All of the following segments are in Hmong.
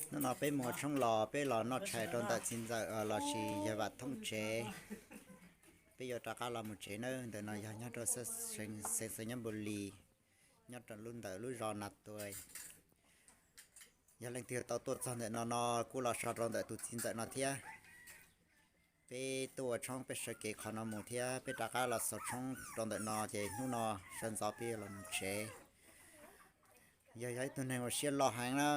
Hnub no peb mus ua tshoob los peb los noj tshais rau ntawm txiv ntxawm lossis yawg Vam Thoob tsev. Peb yuav rov qab los mus tsev nawb. Ntawm no yog nyob rau xeev Xais Nyab Npus Lis, nyob rau lub ntawm lub zos Nas Tuas. Yog leej twg tau tuaj txog ntawm no no kuj los so rau ntawm tus txiv ntxawm no thiab. Peb tuaj ua tshoob peb sawv kev qhov no mus thiab peb rov qab los xaus tshoob rau ntawm no ces hnub no sawv ntxov peb yuav los mus tsev. Yog yog ib tug neeg uas siab loj heev na,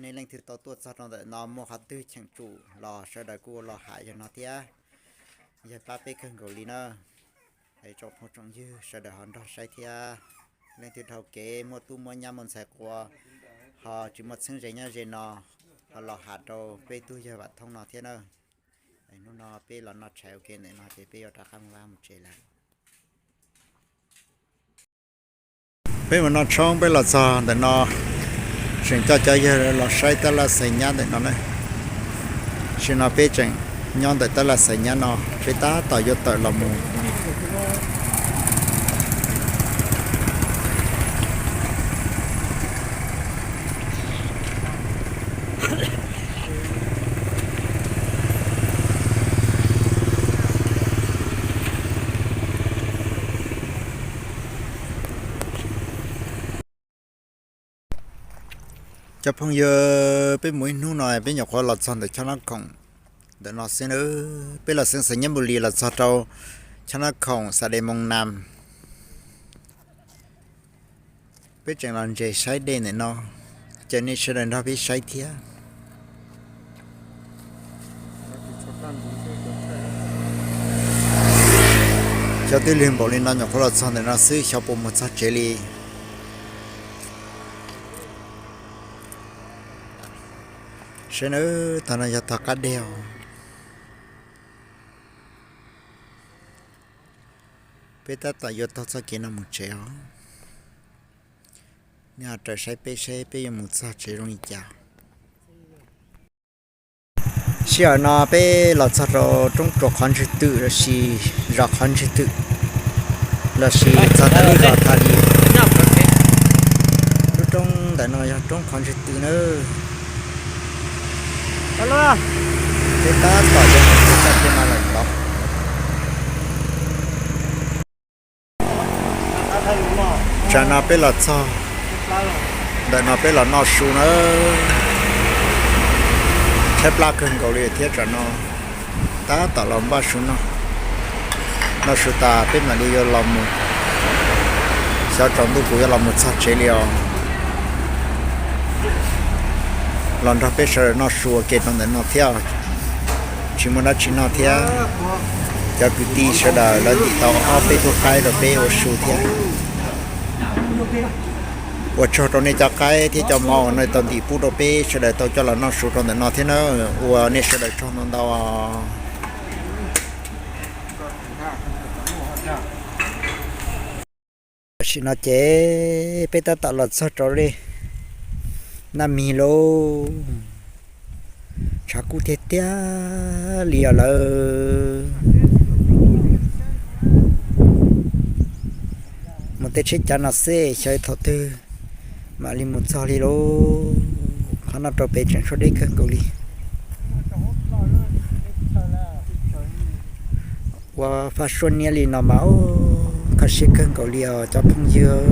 nej leej twg tau tuaj txog rau ntawm no muaj qhov twg cheem tsum los sawv daws kuj los hais yog no thiab. Yog pab peb kawg nkaus li na. Es tsoom phooj tsoom ywg sawv daws ho nrog saib thiab. Leej twg dhau kev muaj tub muaj nyab muaj ntxhais quas ho tsis muaj txheeb ze nyob ze no ho los hais rau peb tug yawg Vam Thoob no thiab na. Hnub no peb los noj tshais ua ke ntawm no ces peb yuav rov qab mus vaj mus tsev lawm. Peb mus noj tshoob peb los txog ntawm no, tseem coj cov yawg los saib tab laj xais nyab ntawm no na. Tam sim no peb tseem nyob ntawm tab laj xais nyab no, peb tab tom yuav tawm los mus. Cov phooj ywg, peb mus ib hnub no peb nyuam qhuav los txog ntawm Chab Nab Khoom ntawm no xwb na. Peb los xeev Xais Nyab Npus Lis los txog rau Chab Nab Khoom Xas Des Moos Nas. Peb tseem los ntses saib dej ntawm no, caw nej sawv daws nrog peb saib thiab. Xyov twb lwg npaum li no nyuam qhuav los txog ntawm no xwb xyov puas mus txog tsev li. Saib nawb, tog no yog tog qab deg os. Peb tab tom yuav taug txoj kev no mus tsev os. Nej ho raws saib peb saib peb yuav mus txog tsev zoo li cas. Sij hawm no peb los txog rau roob ruas qhov ntswg twm lossis zos qhov ntswg twm lossis txog ntawm lub zos Tha Li. Lub roob ntawm no yog roob qhov ntswg twm nawb. Peb tab tom yuav mus txog txoj kev no lawm tod. Tsam no peb los txog ntawm no peb los noj su na. Tshaib plab kawg nkaus li thiab tsam no tab tom los npaj su noj. Noj su tas peb mam li yuav los mus, xyov tsaus ntuj kuv yuav los mus txog tsev li os. Los nrog peb sawv daws noj su ua ke rau ntawm no thiab. Tsis muaj dab tsi noj thiab. Cov kwv tij sawv daws lawv ntim tau ob peb tug qaib rau peb ua su thiab. Ua tsaug rau nej cov qaib thiab cov mov uas nej tau ntim pub rau peb sawv daws tau coj los noj su rau ntawm no thiab na. Ua nej sawv daws tsaug ntau ntau. Tam sim no ces peb tab tom los txog rau li Naj Mis lauj. Tshav kub tiag tiag li os lawm. Mus tej tsheb cav no xwb xyov thaum twg mam li mus txog li lauj. Qhov no rau pem tseem tshuav deb kawg nkaus li. Ua faj suab niab li no mas kho siab kawg nkaus li os cov phooj ywg.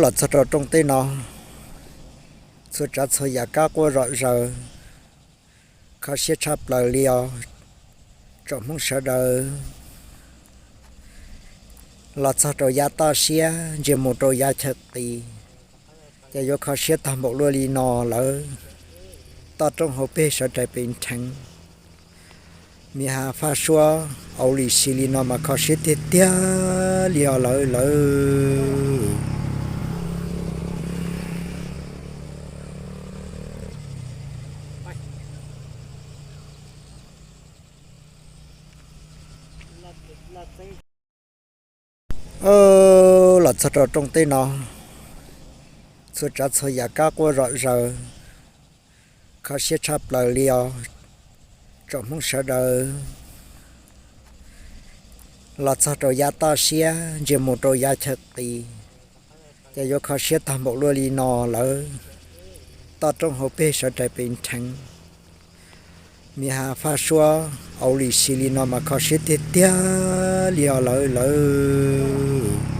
Los txog rau rooj teb no, txhua tsav txhua yam kab quaj zom zaws, kho siab tshaj plaws li os tsoom Hmoob sawv daws. Los txog rau yav toj siab ntsia mus rau yav chaw qis, ces yuav kho siab tag npaum luaj li no lawm. Toj roob hauv pes sawv daws pes nrheev, miv ha faj suab auv li si li no mas kho siab tiag tiag li os lawm lawm. Los txog rau rooj teb no, txhua tsav txhua yam kab quaj zom zaws, kho siab tshaj plaws li os tsoom Hmoob sawv daws los txog rau yav toj siab ntsia mus rau yav chaw qis, ces yuav kho siab tag npaum luaj li no lawm. Toj roob hauv pes sawv daws pes nrheev, me has faj suab au li si li no mas kho siab tiag tiag li os lawm lawm.